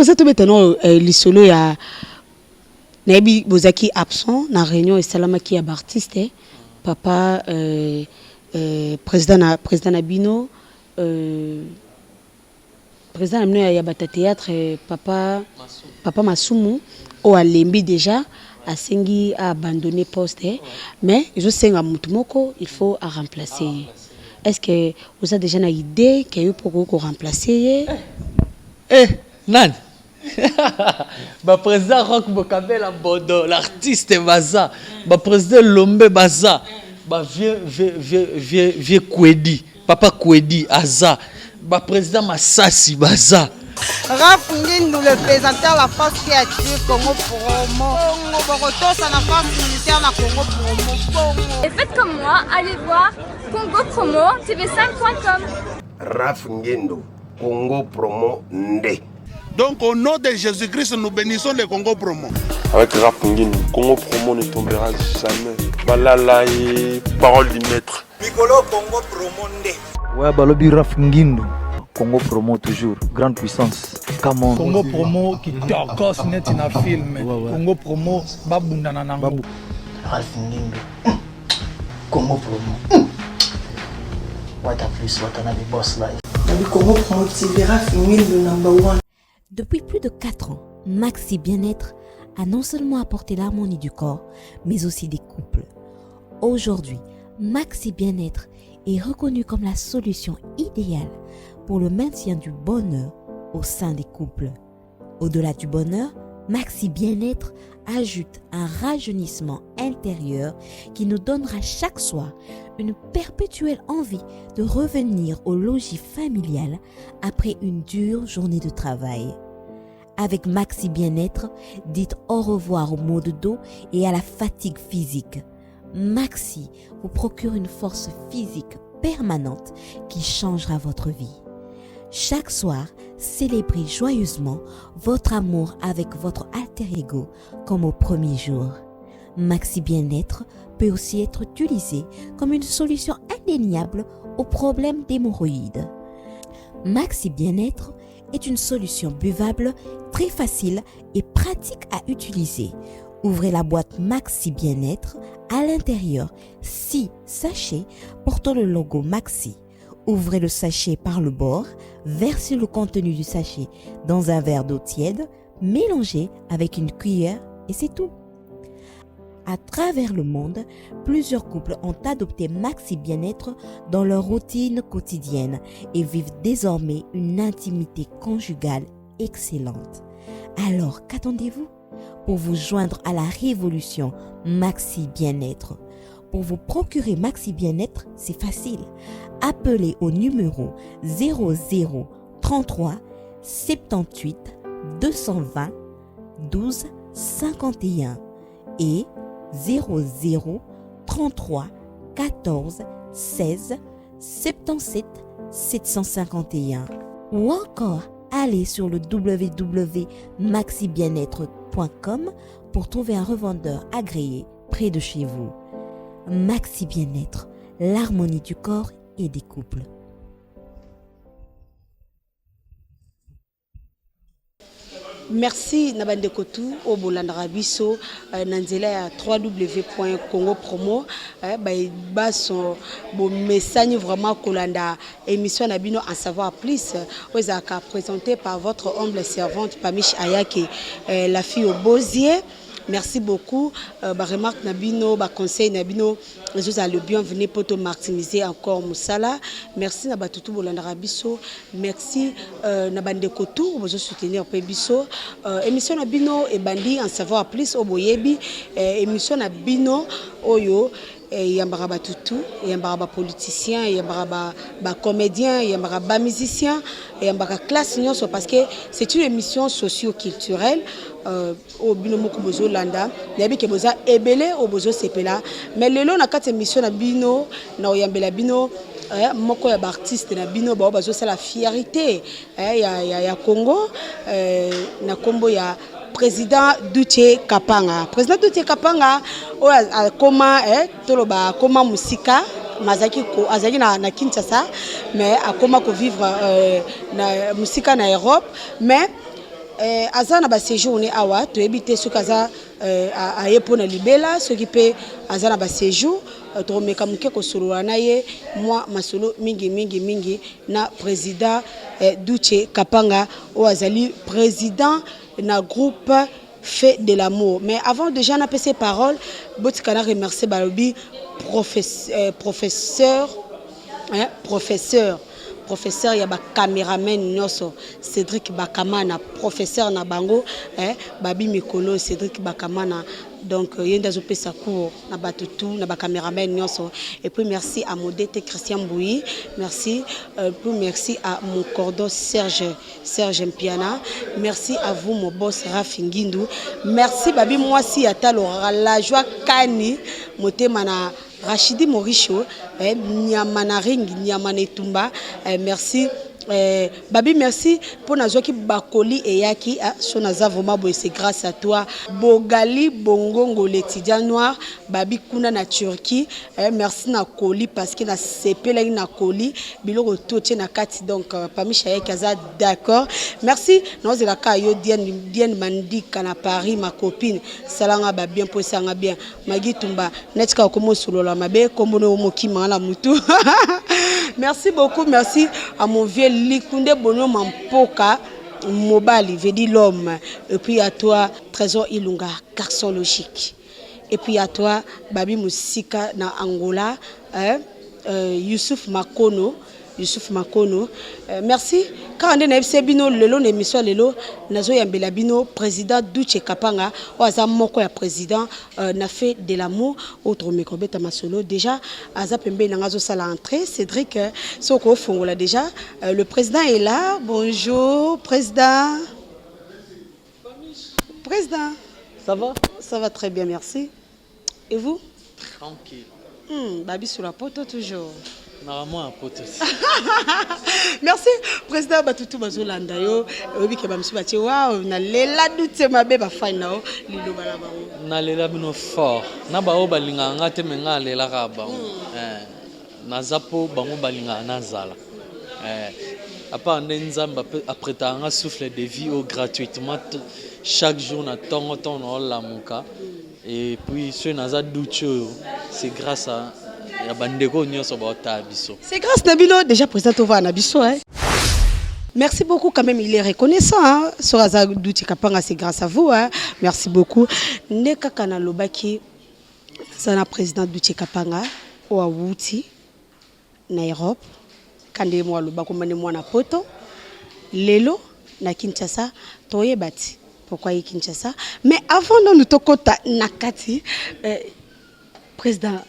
Mposa tobeta no eh, lisolo ya nayebi bozalaki absent na réunion esalamaki ya baartiste papa euh, euh, président na président na bino euh, président na bino ya, ya bata théâtre papa papa Masumu oyo alembi déjà, asengi aabandonner poste, mais ezosenga motu moko, il faut aremplacer ye. Est ce que oza déjà na idée ke yo mpo okoki koremplacer ye? Eh, nani? Baprésident Rock Bokabela Bodo, l'artiste, baza baprésident Lombe, baza bavieux vieux vieux vieux vieux Kwedi, papa Kwedi aza, baprésident Masasi baza. Raf Ngindu, le présenteur, la force qui attire Congo Promo. Bongo Bokotosa na force militaire na Congo Promo. Bongo. Et faites comme moi, allez voir Congo Promo TV5.com. Raf Ngendo, Congo Promo Ndé. Donc au nom de Jésus-Christ, nous bénissons le Congo Promo. Avec Raf Ngindu, Congo Promo ne tombera jamais. Balala et parole du maître. Mikolo Congo Promo Ndé. Ouais, balobi Raf Ngindu. Congo Promo toujours, grande puissance. Come on. Congo Promo kitokos neti na film. Ouais. Congo Promo babundana nango. Babu. Ralph Ngindu. Congo Promo. What a plus, what another boss life. Nabi Congo Promo TV, Ralph Ngindu number one. Depuis plus de 4 ans, Maxi Bien-être a non seulement apporté l'harmonie du corps, mais aussi des couples. Aujourd'hui, Maxi Bien-être est reconnu comme la solution idéale pour le maintien du bonheur au sein des couples. Au-delà du bonheur, Maxi Bien-être ajoute un rajeunissement intérieur qui nous donnera chaque soir une perpétuelle envie de revenir au logis familial après une dure journée de travail. Avec Maxi Bien-être, dites au revoir aux maux de dos et à la fatigue physique. Maxi vous procure une force physique permanente qui changera votre vie. Chaque soir, célébrez joyeusement votre amour avec votre alter ego comme au premier jour. Maxi Bien-être peut aussi être utilisé comme une solution indéniable aux problèmes d'hémorroïdes. Maxi Bien-être est une solution buvable très facile et pratique à utiliser. Ouvrez la boîte Maxi Bien-être. À l'intérieur, 6 sachets portant le logo Maxi. Ouvrez le sachet par le bord, versez le contenu du sachet dans un verre d'eau tiède, mélangez avec une cuillère et c'est tout. À travers le monde, plusieurs couples ont adopté Maxi Bien-être dans leur routine quotidienne et vivent désormais une intimité conjugale excellente. Alors, qu'attendez-vous pour vous joindre à la révolution Maxi Bien-être? Pour vous procurer Maxi Bien-être, c'est facile. Appelez au numéro 00 33 78 220 12 51 et 00 33 14 16 77 751 ou encore allez sur le www.maxibienetre.com pour trouver un revendeur agréé près de chez vous. Maxi Bien-être, l'harmonie du corps et des couples. Merci na bandeko tu oyo bolandaka biso na nzela ya www.congopromo. Baso bomesani vraiment kolanda émission na bino En savoir plus, oyo ezalaka présenté par votre humble servante Pamiche Ayake, la fille au bosier. Merci beaucoup. Baremarque na bino, baconseil na bino ezozala le bienvenu po to maximiser encore mosala. Merci na bato tu bolandaka biso. Merci na bandeko tu bozosoutenir mpe biso. Émission na bino ebandi, En savoir plus, oyo boyebi, émission na bino oyo eyambaka bato tu, eyambaka bapoliticien, eyambaka bacomédien, eyambaka bamusicien, eyambaka classe nyonso, parce que c'est une émission socio-culturelle oyo bino moko bozolanda. Nayebi ke boza ebele oyo bozosepela. Mais lelo na kati ya émission na bino, na oyambela bino moko ya baartiste na bino bao bazosala fierté ya Congo, na nkombo ya président Duche Kapanga. Président Duche Kapanga oyo akoma, toloba akoma mosika, azalaki na Kinshasa, mais akoma kovivre na mosika na Europe, mais Eh, aza na ba séjour ne awa toyebi te soki aza eh, aye mpo na libela soki mpe aza na ba séjour eh, tokomeka moke kosolola na ye mwa masolo mingi mingi mingi na président eh, Duche Kapanga oyo azali président na groupe fait de l'amour. Mais avant déjà na pese parole, botika na remercier balobi professeur, professeur, hein, professeur professeur ya ba cameraman nyonso Cédric Bakamana professeur na bango eh, babi mikolo Cédric Bakamana donc euh, ye nde azopesa cours na bato tout na ba cameraman nyonso. Et puis merci à Modete Christian Mbouyi, merci euh, puis merci à mon cordon Serge Serge Mpiana, merci à vous mon boss Rafi Ngindu, merci babi mwasi ya talo la joie kani motema na Rachidi Morisho eh, nyama na ring nyama na etumba eh, merci eh, babi merci mpo nazwaki bakoli eyaki ah, so naza vraiment boye c'est grâce à toi Bogali Bongongo l'étudiant noir babi kuna na Turquie eh, merci na koli parce que nasepelaki na koli biloko totie na kati donc euh, Pamisha yaki aza d'accord merci naozela kaka yo Diane, Diane Mandika na Paris ma copine salanga ba bien mpo esanga bien Magi Tumba neti kaka okoma osolola mabe kombo no omokima na mutu merci beaucoup merci à mon vieux Likunde Bono Mampoka mobali veut dire l'homme et puis à toi Trésor Ilunga garçon logique et puis à toi Babi Musika na Angola hein, euh, Youssouf Makono Youssouf Makono euh, merci kaka nde nayebisi bino lelo na émission ya lelo nazoyambela bino président Duche Kapanga oyo aza moko ya président euh, na fait de l'amour oyo tokomeka kobeta masolo déjà aza pembeni nanga azosala entrée Cédric euh, soki okofongola déjà euh, le président est là bonjour président président. Ça va? Ça va très bien, merci. Et vous? Tranquille. Babi sur la poto toujours. Normalement ya poto. Merci président batutu bazolanda yo oyebi ke bamisu batie wow nalela dute mabe bafani na yo liloba na bango. Nalela bino fort na baoyo balingaka nga te me nga alelaka bango eh, naza mpo bango balingaka nazala eh, à part nde nzambe apretaka nga souffle de vie oyo gratuitement chaque jour na ntongo ntongo naolamuka. Et puis soki naza duce oyo c'est grâce à ya bandeko nyonso baotala biso. C'est grâce na bino déjà président tovaa na biso hein. Merci beaucoup quand même, il est reconnaissant hein. Soki aza Duti Kapanga c'est grâce à vous hein. Merci beaucoup. Nde kaka nalobaki naza na président Duti Kapanga oyo awuti na Europe kande ye moko aloba komba nde mwana poto lelo na Kinshasa toyeba ti pourquoi ye Kinshasa mais avant nanu tokota na kati euh, président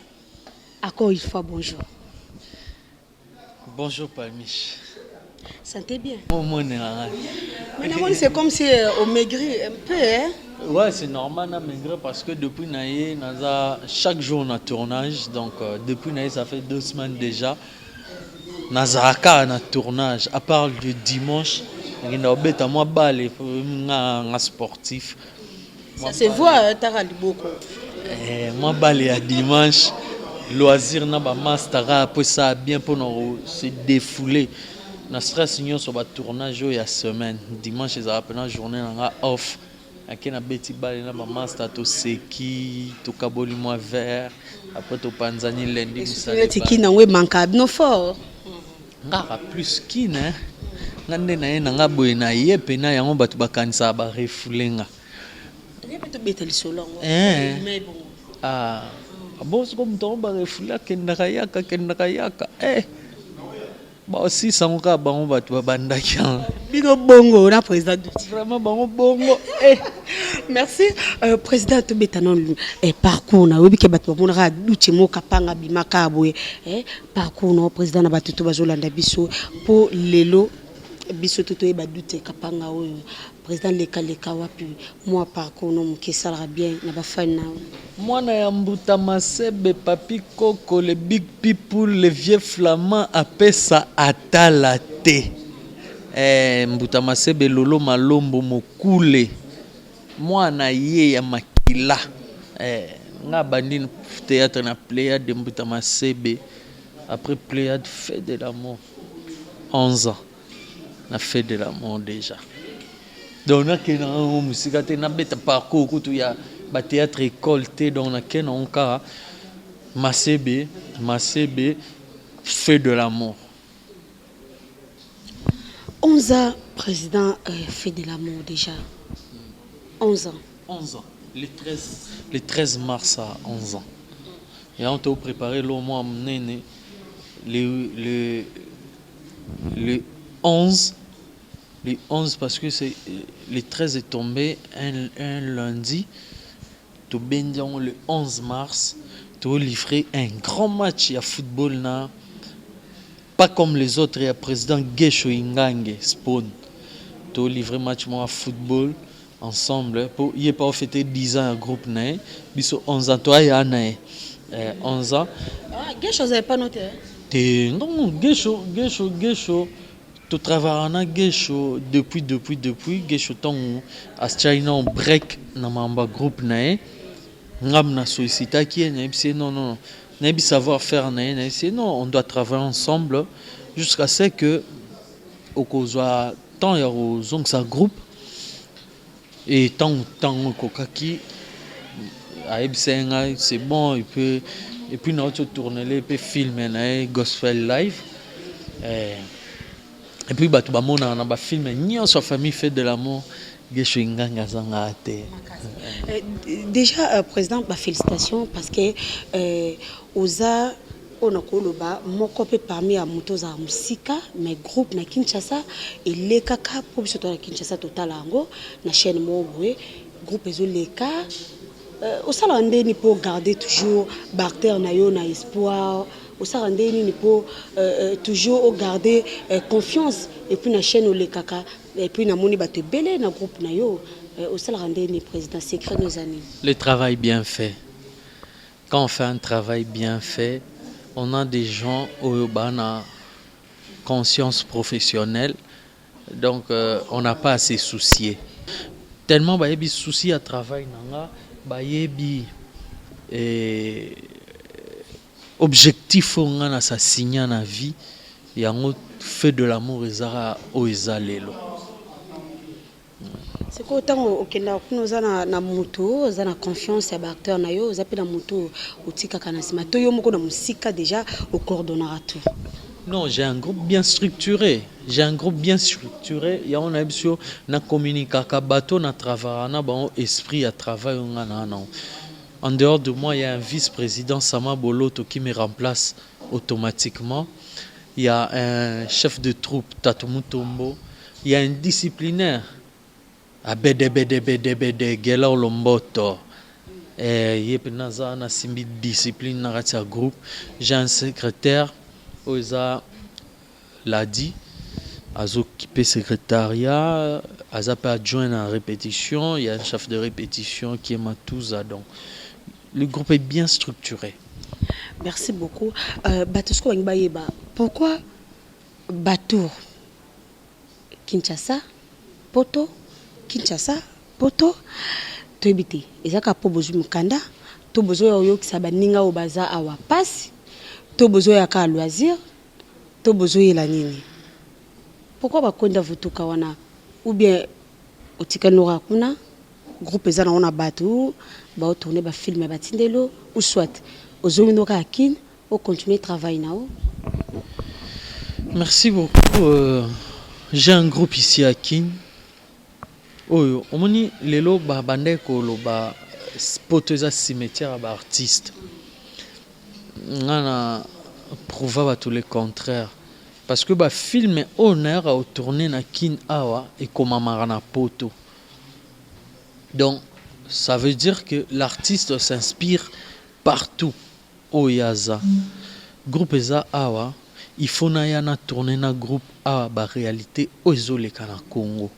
encore une fois bonjour. Bonjour Palmiche. Santé bien. Omonela ngai. Mais namoni c'est comme si euh, omaigri un peu hein. Ouais, c'est normal na maigrir parce que depuis naye naza chaque jour na tournage donc euh, depuis naye ça fait 2 semaines déjà nazalaka na tournage à part le dimanche nakenda kobeta mwa bale nga nga sportif. Ça se voit taka liboko. Eh, mwa bale ya dimanche loisir na bamaster kaka mpo esala bien mpona se défouler na stress nyonso batournage oyo ya semaine. Dimanche ezalaka mpena journée na nga off, ake nabeti bale na bamaster, toseki, tokaboli mwa verre, après topanzani lundi mosala. Neti kina yango emanka bino fort. Ngaka plus kine nga nde na ye na nga boye na ye pena yango bato bakanisaka barefouler nga. Ye mpe tobeta lisolo yango. Eh. Ah. Bon, siko moto yango barefouler akendaka yaka akendaka yaka eh. Baosisa yango kaka bango bato babandaki yango. Bino bongo na président Duti. Vraiment bango bongo eh. Merci euh, président tobeta nano eh, parcours na oyebi ke bato bamonaka Duti mo Kapanga bimaka boye eh, parcours na président na bato to bazolanda biso mpo lelo biso to toyeba Duti Kapanga oyo président lekaleka wapi mwa parcours no moke esalaka bien na bafani na yo. Mwana ya mbuta masebe papi koko le big people le vieux flamand apesa atala te eh, mbuta masebe lolo malombo mokule mwana ye ya makila eh, nga bandi théâtre na Pléiade de mbuta masebe après Pléiade fait de l'amour 11 ans na fait de l'amour déjà. Donc nakende na yango mosika te, nabeta parcours kutu ya bathéâtre école te. Donc nakende nango kaka Masebe, Masebe, Feu de l'amour. 11 ans, président Feu de l'amour déjà. 11 ans. 11 ans. Le 13, le 13 mars à 11 ans. Et on t'a préparé le mois monene le 11, le 11, parce que c'est le 13 est tombé un lundi. Tobendi yango le 11 mars, tolivré un grand match ya football na pas comme les autres ya président Gesho Ingange Spawn. Tolivré match moko ya football ensemble po ye pa ofêter 10 ans ya groupe na ye, biso 11 ans toaya na ye, 11 ans. Ah, Gesho azali pas note. Te, non, Gesho, Gesho, Gesho, totravaillaka na Gesho depuis Gesho ntango atiaki na break na makambo ya groupe na ye. Ngam na sollicitaki ye, nayebisi ye: non, non, nayebi savoir faire na ye. Nayebisi ye: non, on doit travailler ensemble jusqu'à ce que okozwa temps ya kozongisa groupe. Et ntango ekokaki, ayebisa ye ngai: c'est bon. Et puis nauti otournele mpe film na ye Gospel Live. Et puis bato bamonaka na bafilm nyonso ya famille Feu de l'amour, Gesho Inganga azangaka te. Déjà, président, bah, félicitations parce que oza oyo nakoloba moko mpe parmi ya moto ozala mosika, mais groupe na Kinshasa elekaka mpo biso toza na Kinshasa, totala yango na chaîne moko boye, groupe ezoleka. Osalaka ndeni mpo garder toujours baacteur na yo na espoir? Osalaka nde nini mpo toujours ogarder confiance? Et puis na chaîne olekaka, et puis namoni bato ebele na groupe na yo. Osalaka nde nini, président? Secret no eza nini? Le travail bien fait. Quand on fait un travail bien fait, on a des gens oyo bana conscience professionnelle, donc on n'a pas à se soucier tellement. Bayebi souci ya travail na nga, bayebi objectif oyo nga na sasigna na vie yango. Feu de l'amour ezaka oyo eza lelo. Sikoyo ntango okendaka kuna, oza na moto, oza na confiance ya baacteur na yo, oza mpe na moto otikaka na nsima to yo moko na mosika déjà ocoordonnaka tout? Non, j'ai un groupe bien structuré. J'ai un groupe bien structuré. Yango na biso na communiquaka bato na travaillaka na bango, esprit ya travail oyo nga na nango. En dehors de moi, il y a un vice-président, Sama Boloto, qui me remplace automatiquement. Il y a un chef de troupe, Tatou Mutombo. Il y a un disciplinaire, Abede Bede Bede Bede Gela Lomboto. Ye mpenza aza na simbi discipline na kati ya groupe. J'ai un secrétaire oyo eza Ladi, azokipe secrétariat, aza mpe adjoint na répétition. Il y a un chef de répétition qui est Matouza. Donc le groupe est bien structuré. Merci beaucoup. Bato sikoyo balingi bayeba pourquoi batour Kinshasa, Poto, Kinshasa, Poto. Toyebi te, eza kaka mpo bozwi mokanda to bozoya oyokisa baninga oyo baza awa pasi, to bozoya kaka loisir, to bozoyela nini? Pourquoi bakwenda vutuka wana? Ou bien otikali noka kuna, groupe eza nango na bato baotourne bafilm batindelo, ou soit ozongi no kaka Kine, ocontinue travail na o? Merci beaucoup. J'ai un groupe ici à Kin. Oyo omoni lelo babandaki koloba Poto eza cimetière ya baartiste, nga na prouva bato le contraire, parce que bafilm oyo nayaka otourne na Kin awa ekomamaka na Poto. Donc ça veut dire que l'artiste s'inspire partout oyo aza. Groupe eza awa, il faut naya na tourne na groupe awa baréalité oyo ezoleka na Congo.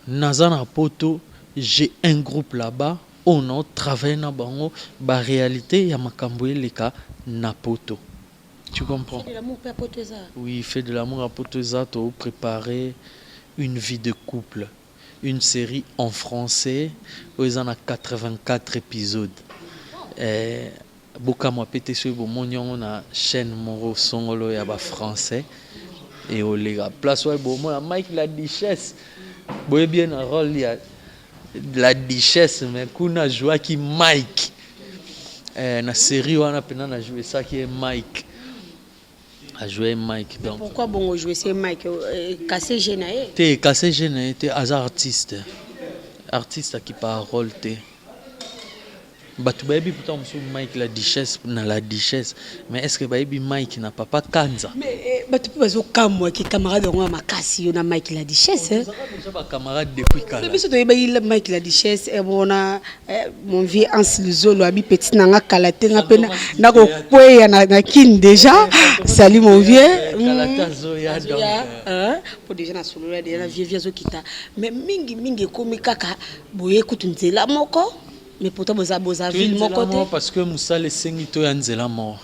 Naza na Poto, j'ai un groupe là-bas oyo na travaille na bango baréalité ya makambo eleka na Poto, tu comprends? De l'amour mpe ya Poto eza? Oui, Feu de l'amour à Poto eza. Préparer une vie de couple, une série en français oyo eza na 84 épisodes. Bokamwa pe te soki bomoni yango na chaîne moko songolo ya bafrançais eoleka place oyo bomona Mike la Duchesse. Boyebi ye na role ya la duchesse, mais kuna ajouaki Mike. Eh, na série wana mpena na jouesaki ye Mike, ajoue Mike donc. Pourquoi bongo jouer c'est Mike cassé je na ye? Te, cassé je na ye te. Aza artiste, artiste akipa rôle te. Bato bayebi pourtant mosusu Mike la duchesse na la duchesse, mais est ce que bayebi Mike na Papa Kanza? Mais bato mpe bazokamwaki camarade yango ya makasi, yo na Mike la duchesse, eh. Déjà bacamarade depuis kala. Biso toyebaki Mike la duchesse mona mon vieux Hans Luzolo abi petit na nga kala te, nga mpe nakokweya na Kine déjà. Salut mon vieux. Kala te azoya donc. Po déjà nasolola déjà na vieux, vieux azokita, mais mingi mingi ekomi kaka boye kutu nzela moko, mais pourtant boza ville moko te. Parce que mosala esengi toya nzela moko.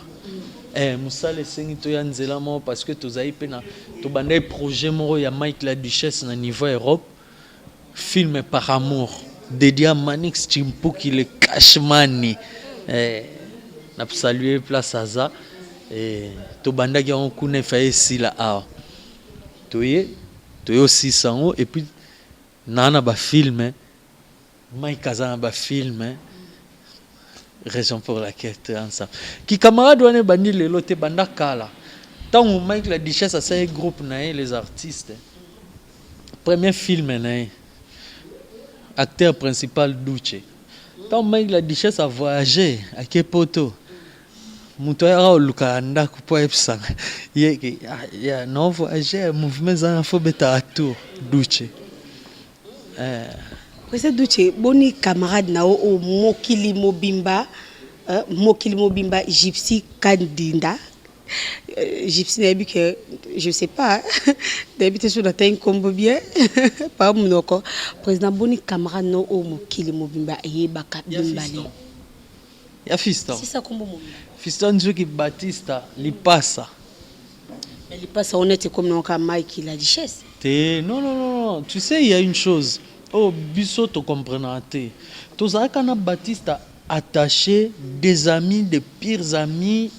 Mosala esengi toya nzela moko parce que tozali mpe na tobandaki projet moko ya Mike la duchesse na niveau Europe, film par amour dédié à Manix Chimpuki le Cashmani. Na saluer place aza. Tobandaki yango kuna, efaye esila awa, toye osisa yango. Et puis naa na bafilm, Mike aza na bafilm, raison pour laquelle toya ensemble. Ki camarade wana ebandi lelo te, banda kala. Ntango Mike la duchesse asali groupe na ye les artistes, premier film na ye, acteur principal Duche. Ntango Mike la duchesse a voyagé, ake Poto, moto ayaka koluka ndako mpo ayebisanga ye ke ya no voyage, mouvement eza na fo betaka tour Duche. Président Duche, boni camarade na yo oyo mokili mobimba, mokili mobimba, Gypsy Kandinda, Gypsy, nayebi ke je sais pas, nayebi te soki natangi nkombo bien pa monoko. Président, boni camarade na yo oyo mokili mobimba eyebaka bimbale? Ya Fiston. Sisa nkombo mobimba. Fiston Nzuki Batista Lipasa. Mais Lipasa honnête comme nanka Mike la duchesse. Te, non, non, non, non, tu sais, il y a une chose oyo biso tocomprenaka te. Tozalaka na Batista attaché, des amis, des pires amis,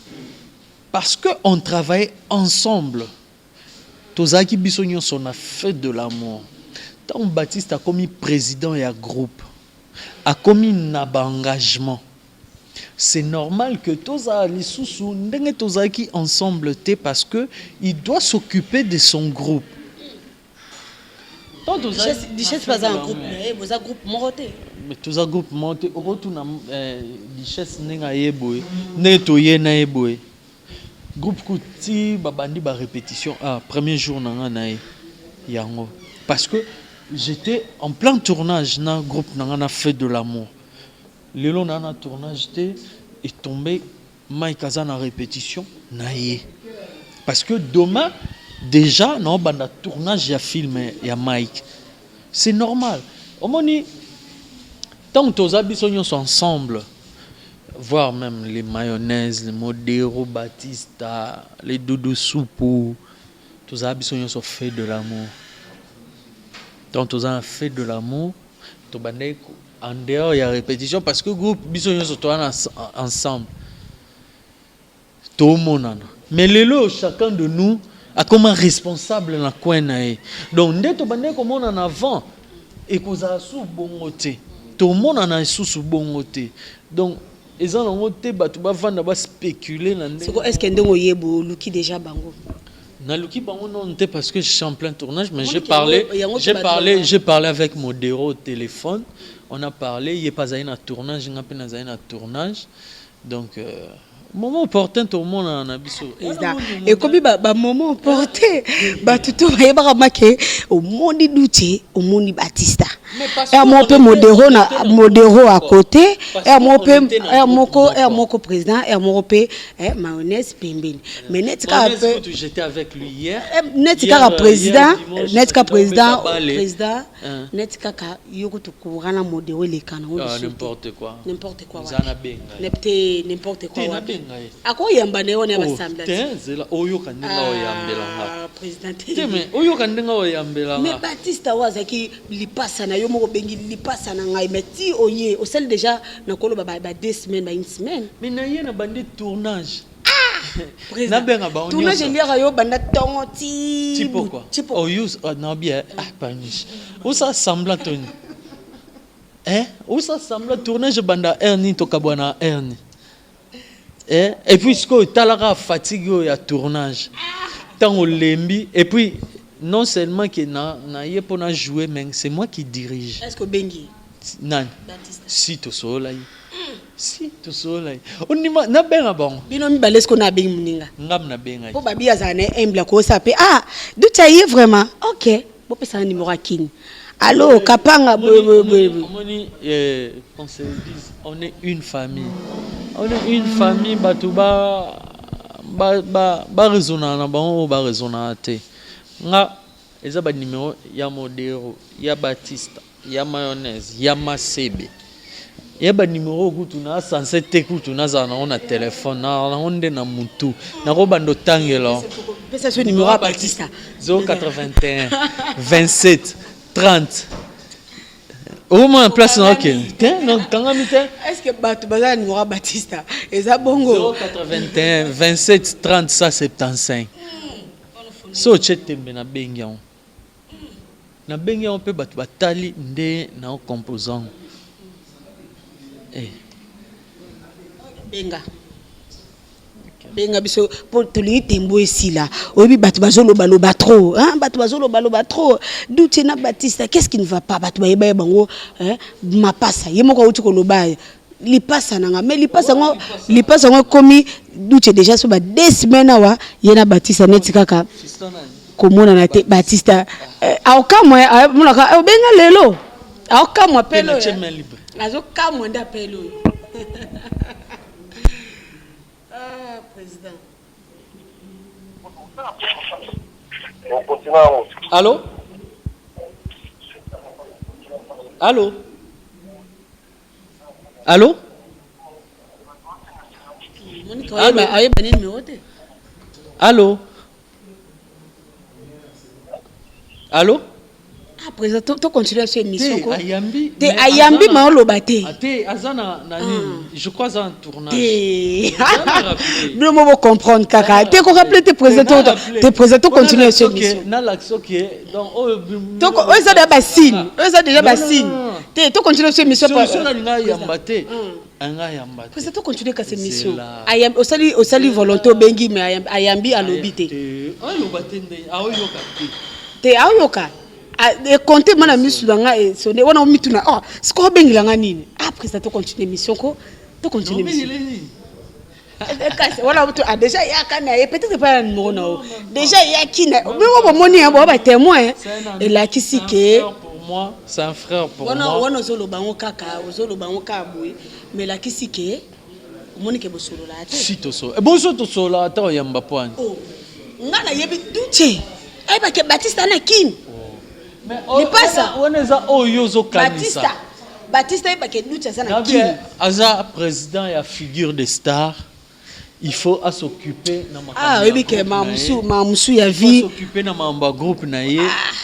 parce que on travaillait ensemble. Tozalaki biso nyonso na feu de l'amour. Ntango Batiste akomi président ya groupe, akomi na baengagement, c'est normal que tozala lisusu ndenge tozalaki ensemble te, parce que il doit s'occuper de son groupe. Duchesse baza na groupe na ye, boza groupe moko te. Mais toza groupe moko te. Okotuna duchesse ndenge aye boye, ndenge toye na ye boye, groupe kuti babandi barépétition. Ah, premier jour na nga na ye yango, parce que j'étais en plein tournage na groupe na nga na feu de l'amour. Lelo na tournage te, etombe Mike aza na répétition na ye, parce que demain déjà naobanda tournage ya film ya Mike. C'est normal. Omoni, ntango toza biso nyonso ensemble, voire même les mayonnaise, les Modero, Batista, les Doudou Supu, tozala biso nyonso fait de l'amour. Donc toza na fait de l'amour, tobandaki en dehors ya répétition, parce que groupe biso nyonso toza na ensemble, tomonana. Mais lelo chacun de nous akoma responsable na coin na ye. Donc nde tobandaki komonana avant ekozala su bongo te, tomonana lisusu bongo te. Donc eza nango te bato bavanda baspécule na ndenge. Siko est ce que ndenge oyeba oluki déjà bango? Naluki bango non te, parce que je suis en plein tournage, mais j'ai parlé, j'ai parlé avec Modero au téléphone. On a parlé, ye azali na tournage, nga mpe nazali na tournage. Donc moment opportun tomonana na biso. Ekomi bamoment opportun, bato to bayebaka make omoni Duche, omoni Batista ere moko mpe Modero na Modero à côté, ere moko mpe ere moko président, ere moko mpe mayonnaise pembeni, mais neti kaka mpe j'étais avec lui hier. Neti kaka président, neti kaka président, neti kaka yo kutu courant na Modero eleka nango. N'importe quoi. N'importe quoi. Te. N'importe quoi. Akoyamba na ye wana ya basambla. Te, zela oyoka ndenge oyambelanga. Président. Te, mais oyoka ndenge oyambelanga. Mais Batista oyo azalaki lipasa na yo moko, obengi lipasa na ngai, mais ti oye osali déjà nakoloba ba 2 semaines, ba une semaine. Mais na ye na bandi tournage. Nabenga bango tournage eliaka yo banda ntongo ti ti pokwa. Oyus na bien ah panish. Osa semblant toni. Eh, osa semblant tournage banda heure nini tokabwana heure nini. Eh, et puis sikoyo talaka fatigue oyo ya tournage. Ntango olembi et puis non seulement que na na ye mpo na jouer mais c'est moi qui dirige. Est-ce que obengi? Nani? Si tosolola ye. Si tosolola ye. Ondima nabenga bango. Bino mibale est-ce que na abengi moninga? Ngam nabenga ye. Po babi azala na ye humble akosa pe ah duti aye vraiment. OK. Bopesa nga numéro ya Kin. Allo Kapanga boye boye boye. Omoni eh, qu'on se dise on est une famille. On est une famille bato ba ba ba ba raisonnaka na bango oyo ba raisonnaka te. Nga eza ba numéro ya Modero, ya Batista, ya Mayonnaise, ya Masebe. Ya ba numéro kutu na sense te kutu nazala nango na téléphone, na nango nde na mutu. Nakobanda otangela. Pesa so numéro ya Batista. 081 27 30 omona place na okende te kangami te. Est ce que bato baza na numéro ya Batista eza bongo? 081 27 30 175. So otie tembe nabengi yango. Nabengi yango mpe bato batali nde na composant. Eh. Benga. Benga biso po tolingi tembo esila. Oyebi bato bazoloba loba trop, hein? Bato bazoloba loba trop. Duce na Batista, qu'est-ce qui ne va pas? Bato bayeba ye bango, hein? Mapasa, ye moko auti koloba lipasa nanga mais lipasa ngo lipasa ngo ekomi Duce déjà so ba deux semaines awa ye na Batista neti kaka komonana te. Batista aokamwa amonaka obenga lelo aokamwa pele oyo azokamwa nde apele oyo. Ah, président. Allô? Allô? Allô? Allô? Ayeba nini numéro te? Allô? Allô? Ah, président, to, to continuer sur émission ko. Ayambi. Te ayambi ma oloba te. Ah, te aza na na nini? Je crois aza en tournage. Te. Bino mo bo comprendre kaka. Te ko rappeler te président to te président to continuer sur émission. Na l'action qui donc oyo to oyo eza déjà ba signe. Oyo eza déjà ba signe. Te to continuer sur émission. Solution na linga yamba te. Anga yamba te. Président to continuer kasi émission. Ayambi osali osali volonté obengi mais ayambi alobi te. Aloba te nde aoyoka te. Te aoyoka. Ekonte mana misu na nga esonne wana omituna oh sikoyo obengela nga nini? Ah président to continue émission ko to continue émission. Kasi wana to ah déjà yaka na ye peut-être pas na numéro na yo. Déjà yaki na bino bomoni ya ba témoin elakisi ke pour moi c'est un frère pour wana moi. Wana ozoloba ngo kaka ozoloba ngo kaka boye mais elakisi ke omoni ke bosolola te. Si tosolola. Bonso tosolola ata oyamba poani. Oh. Nga nayebi Duce. Ayeba ke Batista na Kin. Lipasa. Wana eza oyo ozokanisa. Batista. Batista ayeba ke Duce aza na Kin. Aza président ya figure de star. Il faut à s'occuper na makambo. Ah, oyebi ke mamusu mamusu ya vie. S'occuper na makambo ya groupe na ye.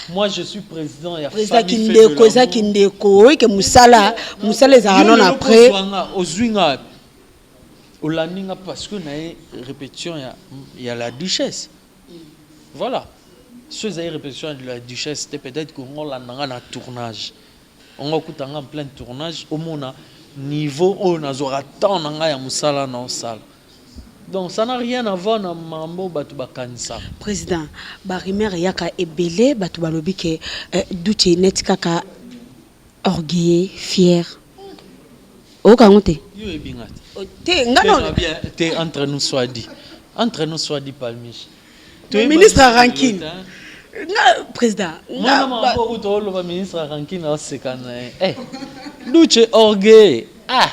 Moi je suis président ya président kindeko eza kindeko oyebi ke musala musala ezalaka non après. Ozwi nga olandi nga parce que na ye répétition ya ya la duchesse. Voilà. So ezali répétition ya la duchesse te peut-être que ngolanda nga na tournage. Ongo kuta nga en plein tournage omona niveau oyo nazwaka temps na ngai ya mosala na osala. Donc ça n'a rien à voir na mambo bato bakanisaka. Président, ba rumeur eyaka ebele bato balobi ke Duce neti kaka orgueilleux, fier. Oyoka yango te? Yo oyebi nga te. Te nga na te entre nous soit dit. Entre nous soit dit Palmiche. Ministre ya rancune. Nga président. Mwana mambo kutu oloba ministre ya rancune aseka na ye. Eh. Duce orgueil. Ah.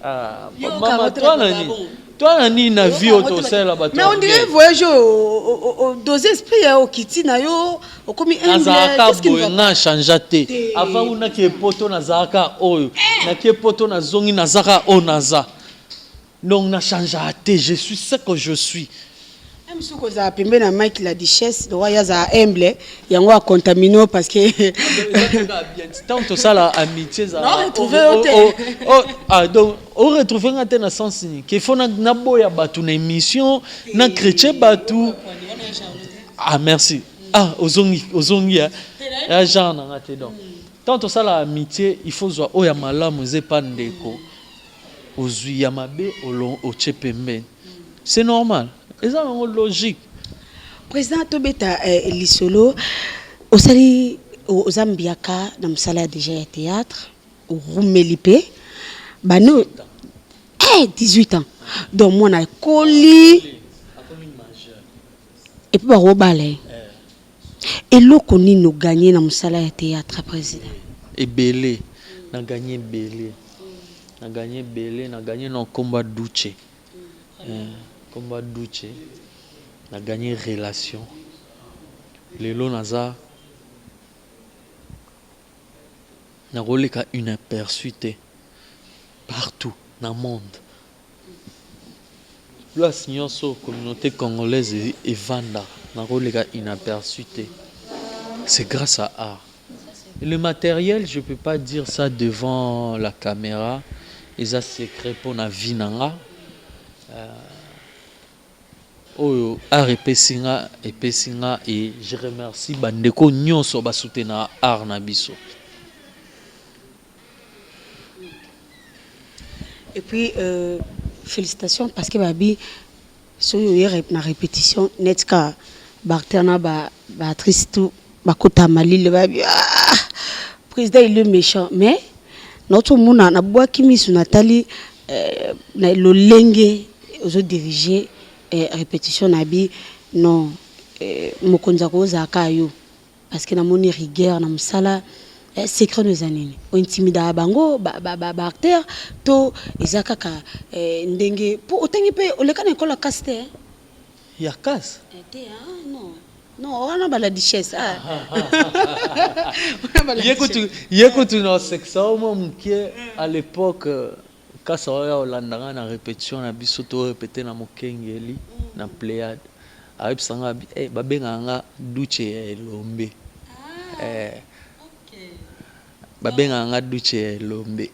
Ah, mama toi na nini? Toi na nini na vie oyo tosala bato? Mais on dirait voyage au dose esprit ya okiti na yo okomi humble. Nazalaka boye nga changea te. Avant una ke poto nazalaka oyo. Na ke poto nazongi nazaka oyo naza. Donc na changea te, je suis ce que je suis. Mosusu kozala pembeni na Mike la Duchesse, lokola ye azala humble, yango a contamine yo parce que Tant tosala amitié ezala Non, retrouver yo te. Ah, donc o retrouver nga te na sens nini? Qu'il faut naboya bato na émission, na chrétien bato. Ah merci. Ah ozongi, ozongi ya. Ya genre na nga te donc. Tant tosala amitié, il faut zwa oyo ya malamu eza epa ndeko. Ozwi ya mabe otie pembeni. C'est normal. Eza nango logique. Président, tobeta lisolo osali oza mbiaka na mosala ya déjà ya théâtre, orumeli mpe bano 18 ans, donc mwana ekoli et puis bakobala ye. Eloko nini oganye na mosala ya théâtre, président? Ebele na gagné, ebele na gagné, ebele na gagné na nkombo ya Duce, nkombo ya Duce na gagné relation. Lelo naza nakoleka inaperçu te partout na monde, place nyonso communauté congolaise evandaka, nakoleka inaperçu te. C'est grâce à art. Le matériel, je peux pas dire ça devant la caméra, eza secret mpona vie na nga. Oyo art epesi nga, epesi nga, et je remercie bandeko nyonso basoutenaka art na biso. Et puis félicitations, parce que babi soki oye na répétition net ka baacteur na baactrice tout bakota malili, babi: "Ah, président, il est méchant." Mais naotomona, nabwaki miso, natali na lolenge ozodirige répétition na bi non, mokonzi akozalaka yo, parce que namoni rigueur na mosala. Secret no eza nini? Ointimidaka bango baacteur to eza kaka ndenge mpo otangi mpe oleka na ekolo ya kasi te? Ya kasi? Te, non non, wana bala duchesse. Ye kutu na osekisa o mwa moke. À l'époque, kasa oyo olandanga na répétition na biso, to répété na Mokengeli na Pléiade, ayebisanga eh, babengaka nga Duce ya Elombe. Eh, babengaka nga Duce ya Elombe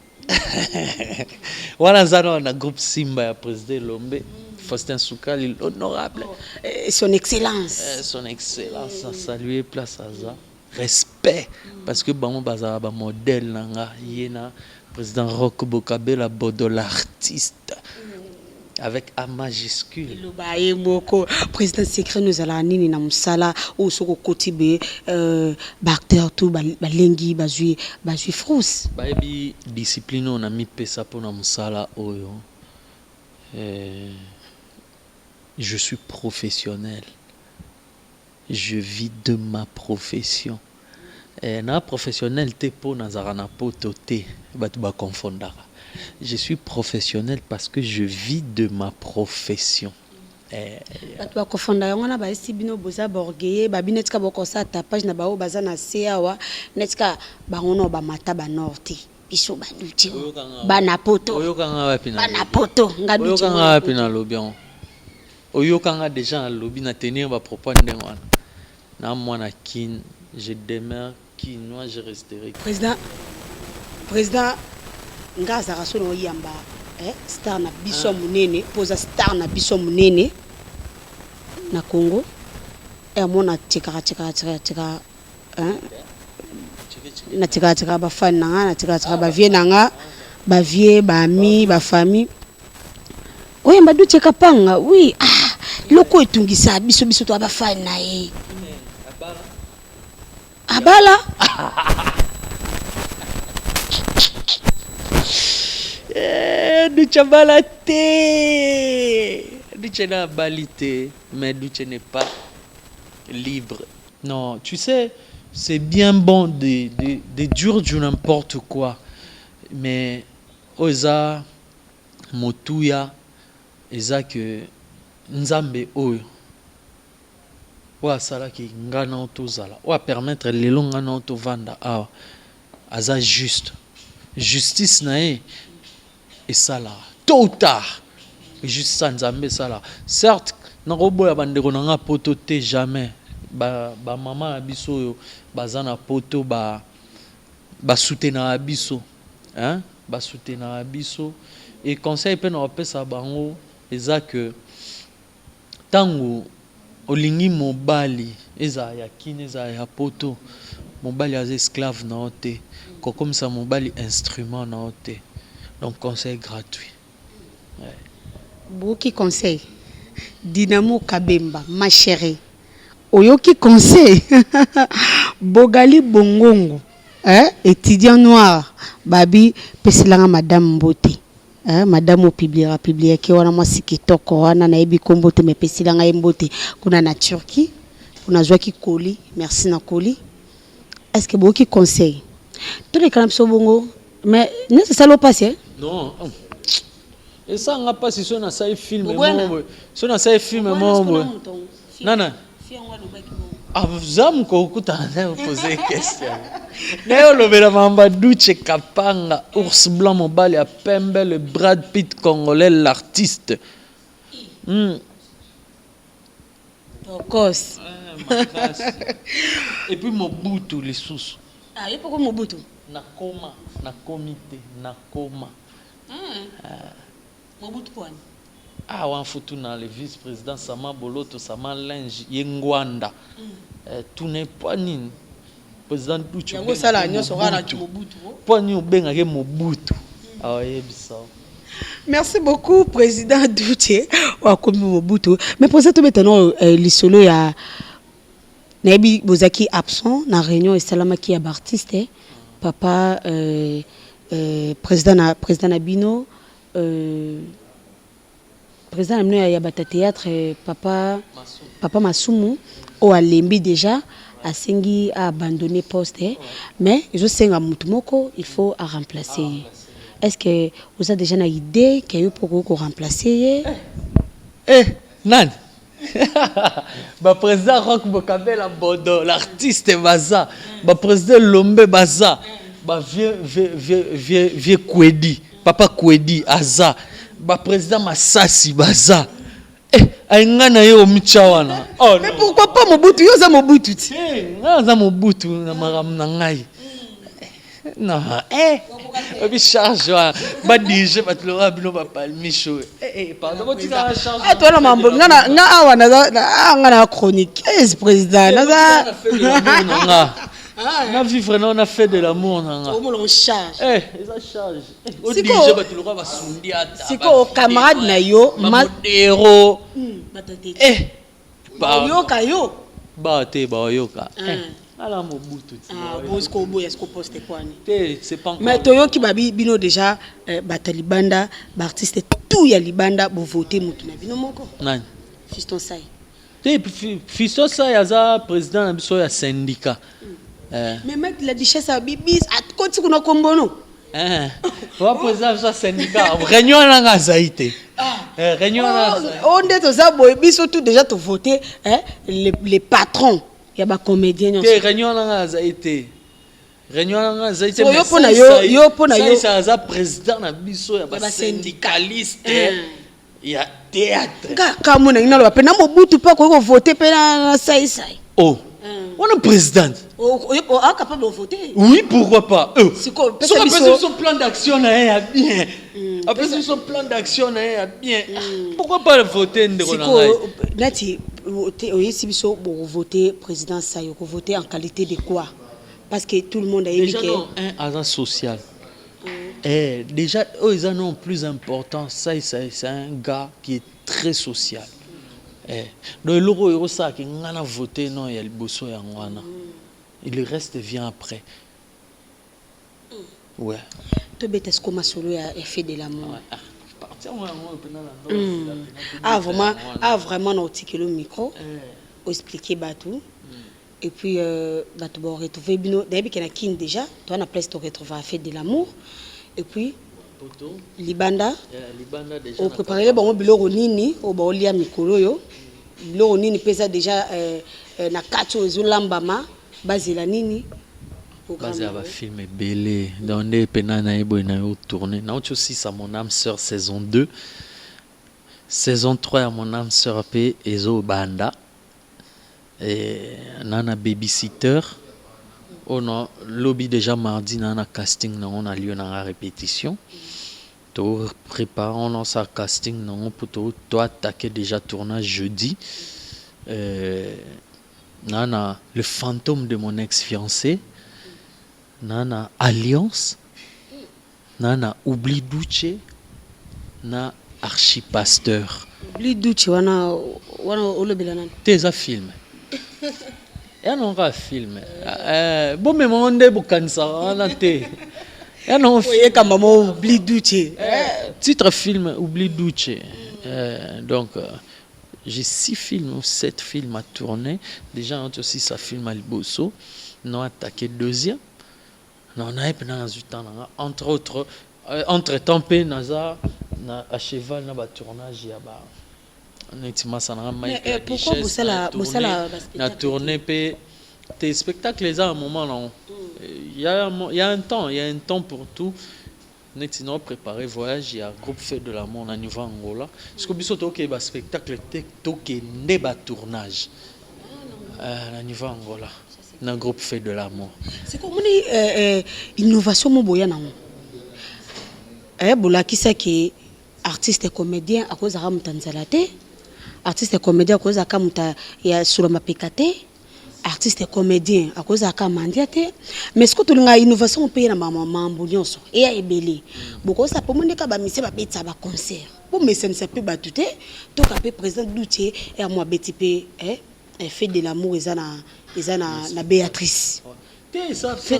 wana aza na groupe Simba ya président Elombe Faustin Soukali, l'honorable. Oh, son excellence. Son excellence, asalue place aza, respect, parce que bango bazala bamodèle na nga, ye na président Rock Bokabela Bodo, l'artiste avec A majuscule. Eloba ye moko. Président, secret no ezalaka nini na mosala oyo soki okoti be baacteur to balengi bazwi frousse? Bayebi discipline oyo na mipesa mpona mosala oyo. Je suis professionnel, je vis de ma profession. Na professionnel te mpo nazalaka na poto te, bato bakonfondaka. Je suis professionnel parce que je vis de ma profession. Bato bakofonda yango wana, bayesi bino boza baorgueil, babi neti ka bokosala tapage na bango baza na se awa, neti ka bango no bamata banord te, biso baduti bana poto. Oyokanga wapi? Bana poto, nga duti. Oyokanga wapi nalobi yango? Oyokanga déjà nalobi na tenir bapropos ndenge wana? Na mwana Kin, je demeure kinois, je resterai. Président, président, nga azalaka so na oyamba star na biso ya monene, mpo oza star na biso ya monene na Congo. Amona tekaka tekaka tekaka tekaka, natekaka tekaka bafani na nga, natekaka tekaka bavie na nga, bavie, baami, bafamille. Oyamba Dutie Kapanga, oui. Ah, eloko etungisa biso, biso to bafani na ye, abala. Duce abala te, Duce na abali te, mais Duce n'est pas libre. Non, tu sais, c'est bien bon de dire du n'importe quoi, mais oyo eza motuya eza ke Nzambe oyo oyo asalaki nga na tozala, oyo apermettre lelo nga na tovanda awa, aza juste. Justice na ye esalaka tôt ou tard. Justice ya Nzambe esalaka, certes. Nakoboya bandeko na nga poto te jamais. Ba ba mama na biso oyo baza na poto ba ba soutenaka biso hein ba soutenaka biso et conseil pe nakopesa bango eza que tango olingi mobali ezala ya kin ezala ya poto mobali aza esclave na yo te kokomisa mobali instrument na yo te donc conseil gratuit. Boyoki conseil? Dynamo Kabemba ma cherie oyoki conseil? Bogali Bongongo eh etudiant noir babi pesela nga madame mbote eh madame oyo publiera publiaki wana mwasi kitoko wana nayebi kombo te mais pesela nga ye mbote kuna na Turquie kuna azwaki colis merci na colis est ce que boyoki conseil? Toleka na biso bongo Mais neti esali yo pasi eh? Non. Esala nga pasi soki nasali film moko boye. Soki nasali film moko boye. Nana? Aza mokolo okutana naye opose question. Naye olobela makambo ya Duce Kapanga, ours blanc mobali ya pembe, le Brad Pitt congolais, l'artiste. Tokos. Et puis Mobutu lisusu. Ah, ye poko Mobutu. Nakoma, nakomi te, nakoma. Ah. Mobutu kwani? Ah, wana faut tuna le vice-président Sama Boloto, Sama Linge, ye Ngwanda. Eh, tuna po nini? Président Duchu. Yango sala nyonso kaka na Mobutu. Po nini obengaka Mobutu? Aoyebisa. Merci beaucoup président Duche wakomi Mobutu. Mais président tobeta no eh, lisolo ya nayebi bozaki absent na réunion esalamaki ya baartiste eh. Papa euh, euh, président na président na bino euh, président na bino ya, ya bata théâtre eh, papa papa Masumu oyo alembi déjà asengi a abandonner poste eh. Mais ezosenga mutu moko il faut a remplacer ye. Est-ce que oza déjà na idée ke yo mpo okoki ko remplacer ye? Eh, nani? Ba président Rock Bokabela Bodo, l'artiste baza, ba président Lombe baza, ba vieux vieux vieux vieux vieux Kwedi, papa Kwedi aza, ba président Masasi baza. Eh, ay nga na ye omitya wana. Oh, Mais pourquoi pas Mobutu? Yo oza Mobutu ti. Eh, nga naza Mobutu na makambo na ngai. Non, eh, obi charge wana ba dirige bato lokola bino ba palmiche oyo. Eh, eh, pardon, botika charge. Ah, toi na mambo nga na nga awa naza ah, nga na chroniqueuse président naza na nga. Na vivre na na fait de l'amour na nga. Omona charge. Eh, eza charge. O dirige bato lokola ba Sundiata. Siko camarade na yo ma Modero. Eh, bayoka yo. Ba te bayoka. Eh. Ala Mobutu ti. Ah, bosiko oboya siko poste kwani. Te, c'est pas encore. Mais toyoki babi bino déjà eh, bato ya libanda, ba artiste tout ya libanda bo voter mutu na bino moko. Nani? Fiston Sai. Te, Fiston Sai aza président na biso ya syndicat. Eh. Mais maître la duchesse abibis akoti kuna kombono. Eh. Wa président biso ya syndicat. Réunion wana nga azali te. Eh, réunion wana azali. Oh nde toza boye biso tout déjà to voter eh, les patrons ya ba comédien nyonso. Te, réunion wana nga azali te. Réunion wana nga azali te. So, yo mpona yo yo mpona yo Saïsa aza président na biso ya ba syndicaliste ya théâtre. Nga kamwe na ngi naloba mpe na Mobutu mpe akoki kovote mpe na Saïsai. Oh. Wana président. Oa capable de voter. Oui, pourquoi pas. Sikoyo, pesa Soki apesi biso plan d'action na ye ya bien. Apesi biso plan d'action na ye ya bien. Pourquoi pas voter ndeko na ngai? Sikoyo nati oyesi biso bokovote président Sai, okovote en qualité de quoi? Parce que tout le monde ayebi Déjà ke non, un aza social. Eh, déjà oyo eza non plus important, ça c'est un gars qui est très social. Eh, donc eloko oyo ekosalaka nga na voter non ya liboso yango wana. Et le reste vient après. Ouais. Tobeta sikoyo masolo ya fait de l'amour. Partir yango mpena na Ah vraiment, ah vraiment na otikelo micro oexpliquer bato et puis bato ba retrouver bino nayebi ke na Kin déjà toa na place to retrouver fait de l'amour et puis libanda libanda déjà opréparele bango biloko nini oyo baolia mikolo oyo biloko nini mpe eza déjà na kati oyo ezolambama bazela nini? Bazela bafilm ebele. Donc nde mpena na ye boye na yo tourne nauti osisa Mon âme sœur saison 2. Saison 3 ya mon âme sœur pe ezo banda et na na babysitter oyo na lobi dejà mardi na na casting nango na lieu na nga repetition to prepare on osala casting nango po to to attaquer dejà tournage jeudi euh, na na le fantôme de mon ex fiancé na na alliance Na na oublie Duce na archi pasteur. Oublie Duce wana wana olobela nani? Te eza film. Ya nango kaka film. Eh, bomema ngo nde bokanisaka wana te. Ya nango oyekamba mo oublie Duce. Eh, titre film oublie Duce. Eh, donc euh, j'ai six films ou sept films à tourner. Déjà on aussi sa film à liboso. Non attaqué deuxième. Non naye pena nazwi temps na nga entre autres entre temps pe naza na à cheval na ba tournage ya ba neti masa na nga Mike la duchesse na tourne na tourne pe te spectacle eza na moment nango il y a il y a un temps il y a un temps pour tout neti nao préparer voyage ya groupe feu de l'amour na niveau Angola siko biso tokende ba spectacle te tokende ba tournage na niveau Angola na groupe feu de l'amour. Sikoyo omoni eh, eh, innovation mo boya nango eh, bolakisa ke artiste comédien akozalaka moto ya nzala te, artiste comédien akozalaka moto ya solo mapeka te, artiste comédien akozalaka mandia te. Mais sikoyo tolingaka innovation mpe na mambo nyonso eya ebele. Bokosa mpo omoni kaka bamisie babetisa baconcert, bomesanisa mpe bato te, toka mpe président Dutie ya mo abeti mpe eh, Eh, fait de l'amour eza na eza na na Beatrice. Te ça ça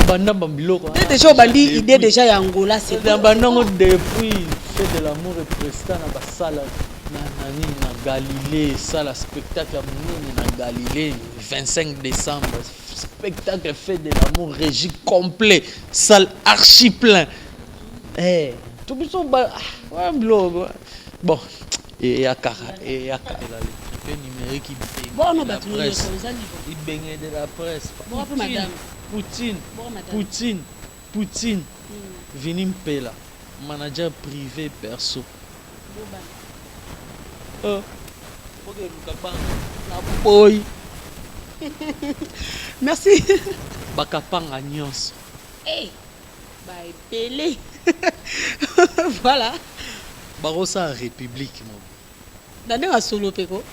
banda ba biloko. Te déjà obandi idée déjà ya Angola c'est bon. Banda ngo depuis fait de l'amour et presta na ba sala na nani na Galilée sala spectacle ya munene na Galilée 25 décembre spectacle fait de l'amour régie complet salle archi plein. Eh tout biso ba ah, biloko bon Eyaka eyaka pe numerique ibenge de la presse ibenge de la presse poutine poutine poutine poutine Vinny Mpela manager prive perso euh oke luka bana na boyi merci bakapanga nyonso hey. Ba ebele voilà. Bakosala republique moko. Na ndenge ya solo pe ko.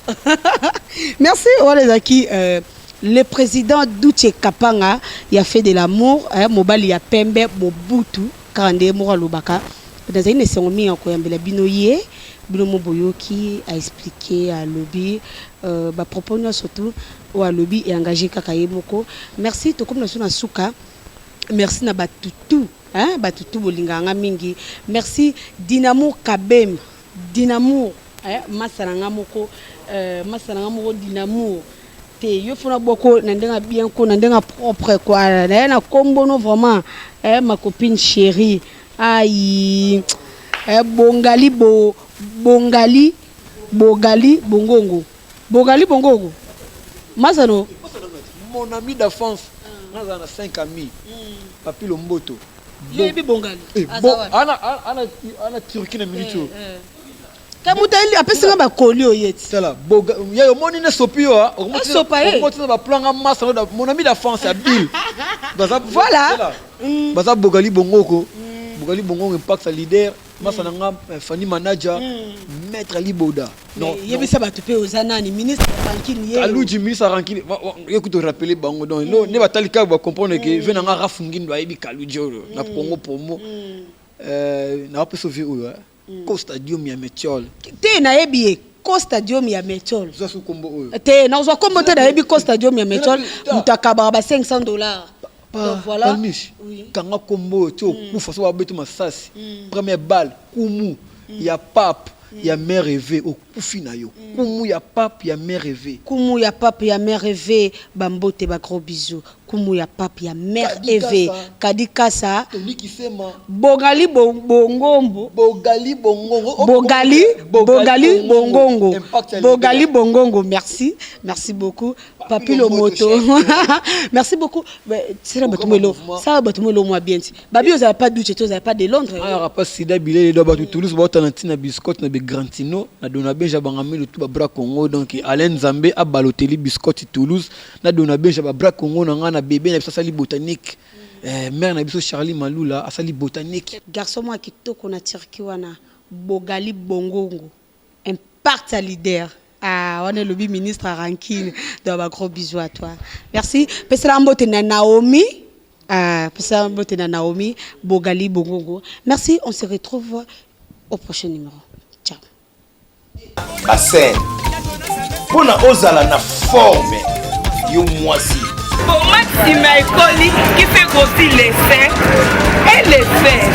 Merci wana ezalaki euh, le président Duche Kapanga ya fait de l'amour eh, mobali ya pembe Mobutu kaka nde moko alobaka nazali na esengo mingi ya koyambela bino ye bino mo boyoki a expliquer alobi euh, ba propos nyonso tout oyo alobi e engage kaka ye moko merci tokomi na biso na suka Merci na batu tout hein batu tout bolingaka nga mingi merci Dinamour Kabem Dinamour eh masta na nga moko euh masta na nga moko Dinamour te yo faut na bwako na ndenge ya bien ko na ndenge ya propre quoi naye na kombo no vraiment eh ma copine cherie aïe eh bongali bo bongali bogali bongongo Bogali bongogo masa no. Mon ami d'enfance nga na 5 amis Papy Lomboto. Yo yebi bongali? Eh, bo, ana ana ana Turquie na minute oyo. Ka mutu apesi nga ba colis oye ti. Tala boga ya omoni ne sopi yo ah okomoti na ba plan nga masa mon ami d'enfance ya Bill. Baza voilà. Baza bogali bongoko. Bogali bongoko impact leader. Masa na nga Fanny Manager, maître Liboda. Non, yebisa bato pe oza nani ministre ya rancune ye. Kaluji ministre ya rancune, ye kutu rappeler bango donc no ne batali kaka ba comprendre que ve na nga Raf Ngindo ayebi Kaluji oyo na Congo promo. Euh na pesa vie oyo Costa Diomi ya Metiol. Te nayebi ye Costa Diomi ya Metiol. Zwa su kombo oyo. Te nazwa kombo te nayebi Costa Diomi ya Metiol moto akabaka ba 500 dollars. Pa, voilà. Palmiche, oui. kanga kombo oyo ti okufa so babeti masasi première balle kumu ya pape ya mère eve okufi na yo kumu ya pape ya mère eve kumu ya pape ya mère eve bambote ba gros bisous. Kumu ya pape ya mère Eve Kadi Kasa Bogali Bongombo. Bogali Bongongo. Bogali Bogali Bongongo. Bogali Bongongo, merci, merci beaucoup. Papi Lomoto, merci beaucoup. Sera bato melo, ça bato melo moi bien. Babi ozala pas douche, ozala pas de Londres. Ayaka pa sida bilele do bato Toulouse baota na ntina biscotte na begrantino na dona benja bangamelo tu babra Congo. Donc Alain Nzambe abaloteli biscotte Toulouse na dona benja babra Congo na nga na bébé na biso asali botanique, mère na biso Charlie Malula asali botanique. Garçon mwa kitoko na Turquie wana, Bogali Bongongo, impact ya leader. Ah, wana elobi ministre Rankine. Donc ba gros bisous à toi. Merci. Pesela mbote na Naomi. Ah, pesela mbote na Naomi Bogali Bongongo. Merci, on se retrouve au prochain numéro. Ciao. Bassin mpona ozala na forme, yo mwasi. Pommade Simaekoli qui fait grossir les seins et les fesses.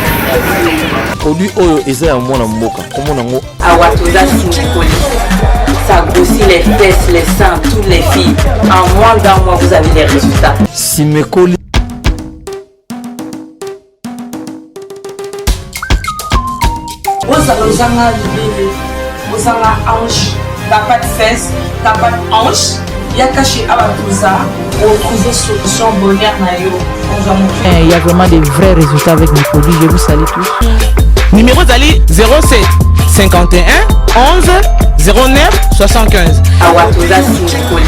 Produit oyo eza ya mwana mboka, komona yango. Awa toza Simekoli. Ça grossit les fesses, les seins, toutes les filles. En moins d'un mois, vous avez les résultats. Simekoli. Ozala ozanga libele, ozanga hanche, t'as pas de fesses, t'as pas de hanche, yaka chez Abatuza, retrouver solution bonheur na yo. Ozwa moto. Il y a vraiment des vrais résultats avec mes produits. Je vous salue tous. Numéro ezali 07 51 11 09 75. Awa toza Simekoli.